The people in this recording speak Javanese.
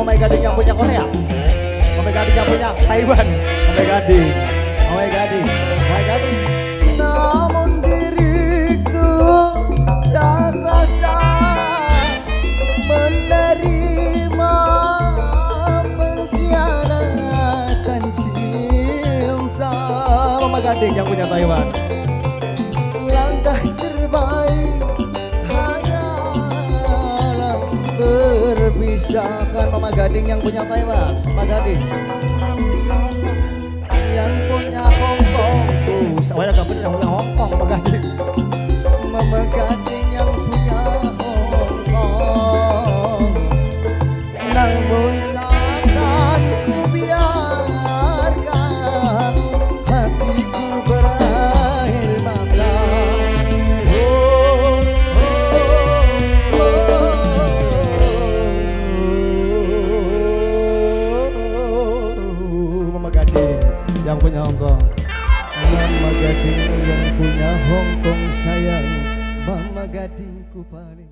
Mama Gading yang punya Korea. Mama Gading yang punya Taiwan. Mama Gading. Mama Gading. Mama Gading. Namun diriku tak rasa menerima pengkhianatan cinta. Mama Gading yang punya Taiwan. Langkah terbaik hanyalah berpisahkan. Mama Gading yang punya Taiwan. Mama Gading yang punya Hong Kong. Tuh, saya gak bener yang punya Hong Kong. Mama Gading. Mama Gading yang punya Hong Kong. Namun takkan ku biarkan hatiku berair mata. Oh, oh, oh. Mama Gading yang punya Hong Kong. Mama Gading yang punya Hong Kong sayang. Mama Gadingku paling